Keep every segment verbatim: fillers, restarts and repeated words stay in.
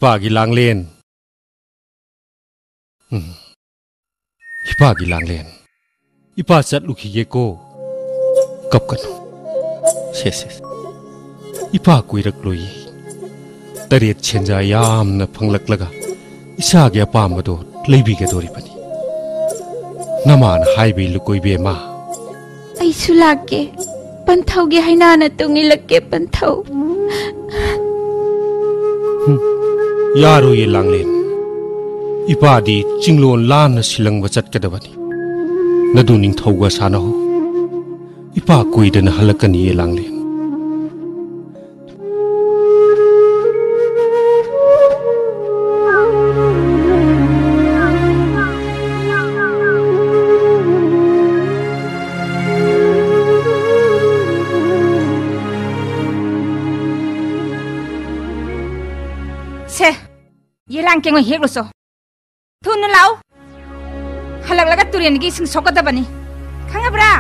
ꯏꯄꯥꯒꯤ ꯂꯥꯡꯂꯦꯟ꯫ ꯎꯝ꯫ ꯏꯄꯥꯒꯤ ꯂꯥꯡꯂꯦꯟ꯫ ꯏꯄꯥ ꯆꯠꯂꯨꯈꯤꯒꯦꯀꯣ꯫ ꯀꯞꯀꯅꯨ꯫ ꯁꯦ, ꯁꯦ, ꯁꯦ꯫ ꯏꯄꯥ ꯀꯨꯏꯔꯛꯂꯣꯏꯌꯦ꯫ ꯇꯔꯦꯠ ꯁꯦꯟꯖꯥ ꯌꯥꯝꯅ ꯐꯪꯂꯛꯂꯒ ꯏꯁꯥꯒꯤ ꯑꯄꯥꯝꯕꯗꯣ ꯂꯩꯕꯤꯒꯗꯧꯔꯤꯕꯅꯤ꯫ ꯅꯃꯥꯅ ꯍꯥꯏꯕ ꯏꯜꯂꯨꯀꯣ ꯏꯕꯦꯝꯃ꯫ ꯑꯩꯁꯨ ꯂꯥꯛꯀꯦ꯫ ꯄꯟꯊꯧꯒꯤ ꯍꯩꯅꯥꯅ ꯇꯨꯡ ꯏꯜꯂꯛꯀꯦ, ꯄꯟꯊꯧ꯫ ꯍꯨꯝ, ꯌꯥꯔꯣꯏꯌꯦ ꯂꯥꯡꯂꯦꯟ꯫ ꯏꯄꯥꯗꯤ ꯆꯤꯡꯂꯣꯟ ꯂꯥꯟꯅ ꯁꯤꯂꯪꯕ ꯆꯠꯀꯗꯕꯅꯤ꯫ ꯅꯗꯨ ꯅꯤꯡꯊꯧꯒ ꯁꯥꯟꯅꯍꯧ꯫ ꯏꯄꯥ ꯀꯨꯏꯗꯅ ꯍꯜꯂꯛꯀꯅꯤꯌꯦ ꯂꯥꯡꯂꯦꯟ꯫ ꯁꯦ, ꯌꯦꯂꯥꯡ ꯀꯦꯡꯉꯣꯏ ꯍꯦꯛꯂꯨꯆꯣ꯫ ꯊꯨꯅ ꯂꯥꯛꯎ꯫ ꯍꯜꯂꯛꯂꯒ ꯇꯨꯔꯦꯟꯒꯤ ꯏꯁꯤꯡ ꯁꯣꯛꯀꯗꯕꯅꯤ꯫ ꯈꯪꯉꯕ꯭ꯔꯥ?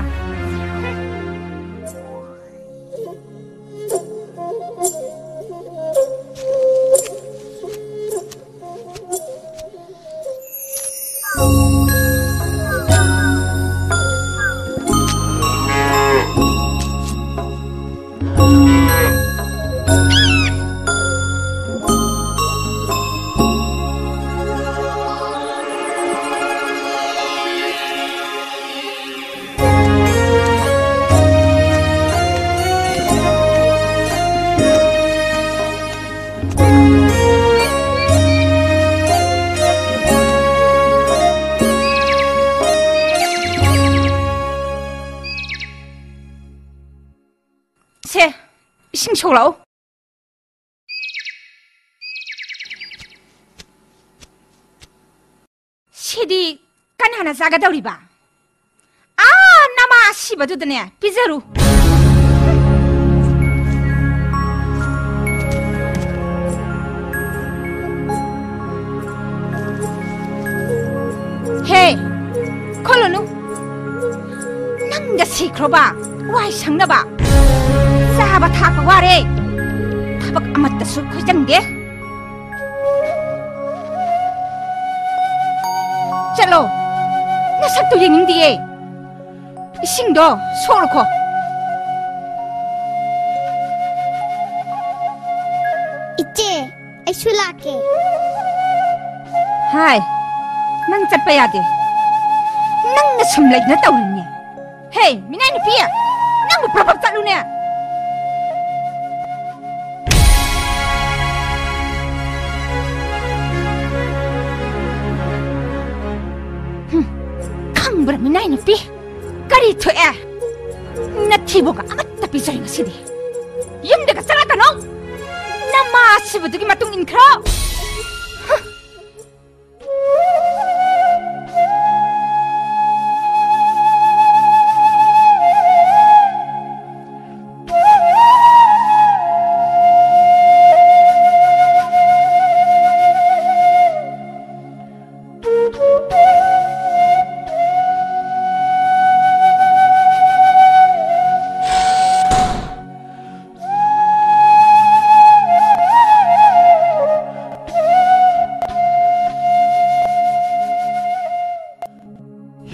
ꯁꯦ, ꯏꯁꯤꯡ ꯁꯣꯛꯂꯛꯑꯣ꯫ ꯁꯤꯗꯤ ꯀꯅꯥꯅ ꯆꯥꯒꯗꯧꯔꯤꯕ? ꯑꯥ, ꯅꯃꯥ ꯑꯁꯤꯕꯗꯨꯗꯅꯦ ꯄꯤꯖꯔꯨ꯫ ꯍꯦ, ꯈꯣꯠꯂꯨꯅꯨ꯫ ꯅꯪꯒ ꯁꯤꯈ꯭ꯔꯣꯕ, ꯋꯥꯏ ꯁꯪꯅꯕ꯫ ꯆꯥꯕ ꯊꯛꯄ ꯋꯥꯔꯦ꯫ ꯊꯕꯛ ꯑꯃꯠꯇꯁꯨ ꯈꯣꯏꯖꯪꯗꯦ꯫ ꯆꯠꯂꯣ꯫ ꯅꯁꯛꯇꯨ ꯌꯦꯡꯅꯤꯡꯗꯤꯌꯦ꯫ ꯏꯁꯤꯡꯗꯣ ꯁꯣꯛꯂꯨꯈꯣ꯫ ꯏꯆꯦ, ꯑꯩꯁꯨ ꯂꯥꯛꯀꯦ꯫ ꯍꯥꯏ, ꯅꯪ ꯆꯠꯄ ꯌꯥꯗꯦ꯫ ꯅꯪꯅ ꯁꯨꯝ ꯂꯩꯅ ꯇꯧꯔꯤꯅꯦ꯫ ꯍꯦ, ꯃꯤꯅꯥꯏ ꯅꯨꯄꯤ! ꯅꯪꯕꯨ ꯄ꯭ꯔꯚꯞ ꯆꯠꯂꯨꯅꯦ! ꯍꯨꯝ, ꯈꯪꯕ꯭ꯔꯥ, ꯃꯤꯅꯥꯏ ꯅꯨꯄꯤ? ꯀꯔꯤ ꯊꯣꯛꯑꯦ? ꯅꯊꯤꯕꯣꯡꯒ ꯑꯃꯠꯇ ꯄꯤꯖꯔꯦ ꯉꯁꯤꯗꯤ꯫ ꯌꯨꯝꯗꯒ ꯆꯪꯂꯛꯀꯅꯨ! ꯅꯃꯥ ꯑꯁꯤꯕꯗꯨꯒꯤ ꯃꯇꯨꯡ ꯏꯟꯈ꯭ꯔꯣ! ꯍꯨꯝ꯫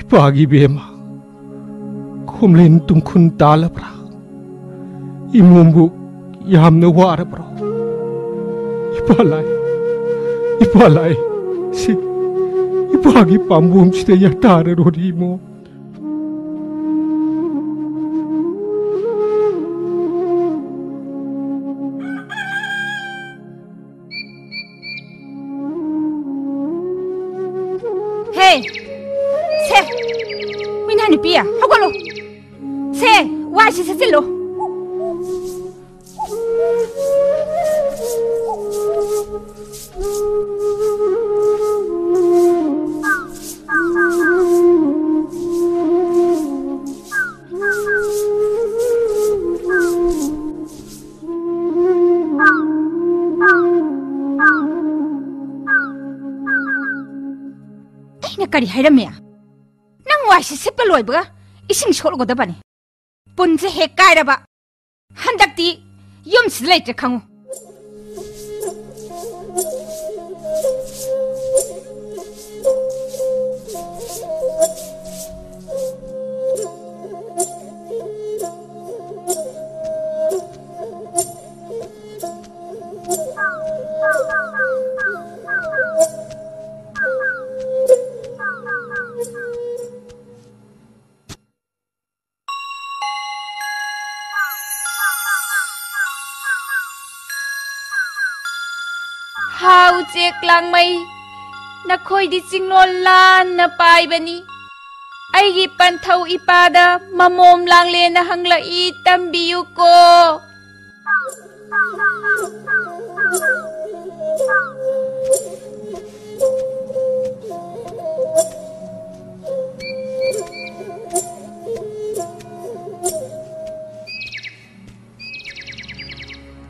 ꯏꯄꯥꯒꯤ ꯏꯕꯦꯝꯃ, ꯈꯣꯝꯂꯦꯟ ꯇꯨꯡꯈꯨꯟ ꯇꯥꯜꯂꯕ꯭ꯔꯥ? ꯏꯃꯣꯝꯕꯨ ꯌꯥꯝꯅ ꯋꯥꯔꯕ꯭ꯔꯣ? ꯏꯄꯥ ꯂꯥꯏ, ꯏꯄꯥ ꯂꯥꯏ, ꯁꯤ ꯏꯄꯥꯒꯤ ꯄꯥꯝꯕꯣꯝꯁꯤꯗ ꯌꯥꯇꯥꯔꯔꯣꯔꯤ ꯏꯃꯣꯝ꯫ ꯍꯦ! ꯁꯦ! ꯃꯤꯅꯥꯏ ꯅꯨꯄꯤ, ꯍꯧꯒꯠꯂꯣ! ꯁꯦ! ꯋꯥꯏꯁꯤ ꯁꯤꯠꯆꯤꯜꯂꯣ! ꯑꯩꯅ ꯀꯔꯤ ꯍꯥꯏꯔꯝꯃꯤ? ꯅꯪ ꯋꯥꯏꯁꯤ ꯁꯤꯠꯄ ꯂꯣꯏꯕꯒ ꯏꯁꯤꯡ ꯁꯣꯛꯂꯨꯒꯗꯕꯅꯤ꯫ ꯄꯨꯟꯁꯦ ꯍꯦꯛ ꯀꯥꯏꯔꯕ꯫ ꯍꯟꯗꯛꯇꯤ ꯌꯨꯝꯁꯤꯗ ꯂꯩꯇ꯭ꯔꯦ ꯈꯪꯉꯨ꯫ ꯍꯥꯎ ꯎꯆꯦꯛ ꯂꯥꯡꯃꯩ, ꯅꯈꯣꯏꯗꯤ ꯆꯤꯡꯂꯣꯟ ꯂꯥꯟꯅ ꯄꯥꯏꯕꯅꯤ꯫ ꯑꯩꯒꯤ ꯄꯟꯊꯧ ꯏꯄꯥꯗ ꯃꯃꯣꯝ ꯂꯥꯡꯂꯦꯟꯅ ꯍꯪꯂꯛꯏ, ꯇꯝꯕꯤꯌꯨꯀꯣ꯫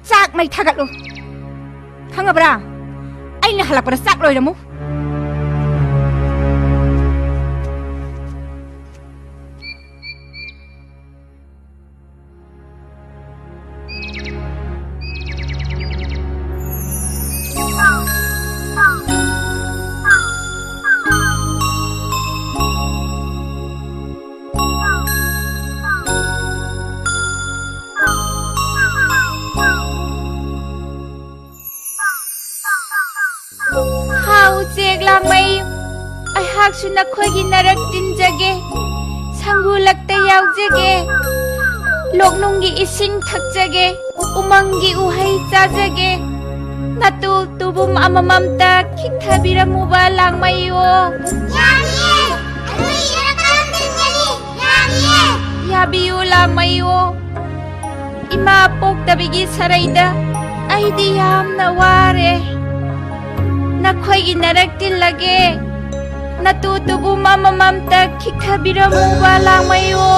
ꯆꯥꯛ ꯃꯩ ꯊꯥꯒꯠꯂꯨ꯫ ꯈꯪꯉꯕ꯭ꯔꯥ? ꯑꯩꯅ ꯍꯜꯂꯛꯄꯗ ꯆꯥꯛ ꯂꯣꯏꯔꯝꯃꯨ꯫ ꯍꯥꯎ ꯎꯆꯦꯛ ꯂꯥꯡꯃꯩ, ꯑꯩꯍꯥꯛꯁꯨ ꯅꯈꯣꯏꯒꯤ ꯅꯔꯛ ꯇꯤꯟꯖꯒꯦ, ꯁꯪꯒꯨ ꯂꯛꯇ ꯌꯥꯎꯖꯒꯦ, ꯂꯣꯛꯅꯨꯡꯒꯤ ꯏꯁꯤꯡ ꯊꯛꯆꯒꯦ, ꯎꯃꯪꯒꯤ ꯎꯍꯩ ꯆꯥꯖꯒꯦ꯫ ꯅꯇꯨ ꯇꯨꯕꯨꯝ ꯑꯃꯃꯝꯇ ꯈꯤꯛꯊꯕꯤꯔꯝꯃꯨꯕ ꯂꯥꯡꯃꯩꯌꯣ꯫ ꯌꯥꯅꯤꯌꯦ, ꯑꯩꯈꯣꯏꯒꯤ ꯅꯔꯛ ꯇꯤꯟꯒꯅꯤ꯫ ꯌꯥꯅꯤꯌꯦ꯫ ꯌꯥꯕꯤꯌꯨ ꯂꯥꯡꯃꯩꯌꯣ꯫ ꯏꯃꯥ ꯄꯣꯛꯇꯕꯤꯒꯤ ꯁꯔꯩꯗ ꯑꯩꯗꯤ ꯌꯥꯝꯅ ꯋꯥꯔꯦ꯫ ꯅꯈꯣꯏꯒꯤ ꯅꯔꯛ ꯇꯤꯜꯂꯒꯦ꯫ ꯅꯇꯨ ꯇꯨꯕꯨꯝ ꯑꯃꯃꯝꯇ ꯈꯤꯛꯊꯕꯤꯔꯝꯃꯨꯕ ꯂꯥꯡꯃꯩꯌꯣ꯫